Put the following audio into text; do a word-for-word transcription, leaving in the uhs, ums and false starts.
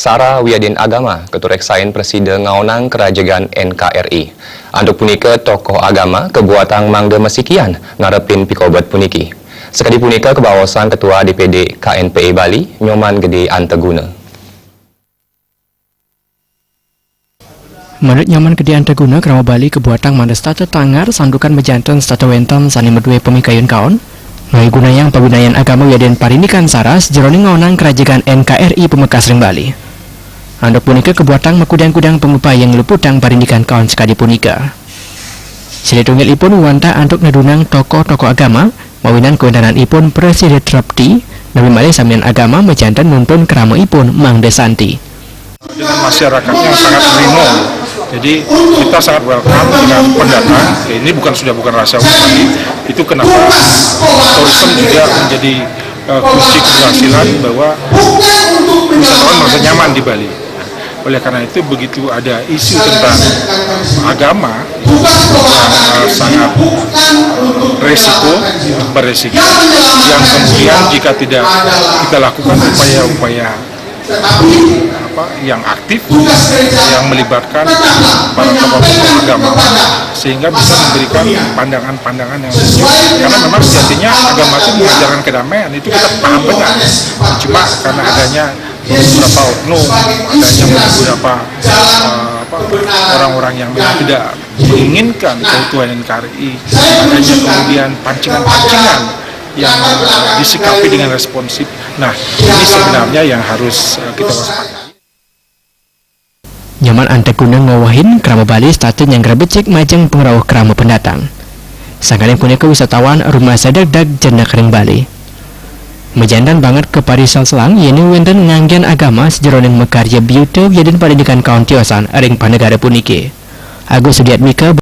Sara wiadin agama katureksain prasida ngaonang karajegan N K R I. Antuk punika tokoh agama kabuatang mangda masikian ngarepin pikobet puniki. Sakadi punika kabaosang Ketua D P D K N P I Bali, Nyoman Gede Anteguna. Manut Nyoman Gede Anteguna, krama Bali kabuatang mangda setata tanggar santukan majanten setata wenten sane madue pamikayun kaon, ngawigunayang pawinayan agama wiadin parindikan sara sajeroning ngaonang karajegan N K R I pamekas ring Bali. Antuk punika kabuatang makudang-kudang pangupaya ngluputang parindikan kaon sakadi punika. Silih tunggilipun wantah antuk nedunang tokoh-tokoh agama, mawinan kawentenanipun prasida trepti, napi malih samian agama majanten nuntun kramaipun mangda santi. Dengan masyarakat yang sangat nerima. Jadi kita sangat welcome dengan pendatang. Ya, ini bukan, sudah bukan rasa lagi. Itu kenapa tourism juga menjadi eh, kunci keberhasilan, bahwa wisatawan merasa nyaman di Bali. Oleh karena itu, begitu ada isu tentang agama, eh, sangat resiko, beresiko, yang kemudian jika tidak kita lakukan upaya-upaya apa yang aktif, yang melibatkan para tokoh-tokoh agama, sehingga bisa memberikan pandangan-pandangan yang sejuk. Karena memang sejatinya agama itu mengajarkan kedamaian, itu kita paham benar. Cuma karena adanya beberapa oknum, adanya beberapa eh, apa, orang-orang yang memang tidak menginginkan keutuhan N K R I, adanya kemudian pancingan-pancingan yang eh, disikapi dengan responsif. Nah, ini sebenarnya yang harus eh, kita waspadai. Nyoman Anteguna ngawehin krama Bali setata nyanggra becik majeng pangrauh krama pendatang. Sangkaning punika wisatawan rumasa dagdag jenek ring Bali. Majanten banget kapariselselang yen wenten nganggen agama sajeroning makarya biuta wiadin parindikan kaon tiosan ring panegara puniki. Agus Sudiatmika,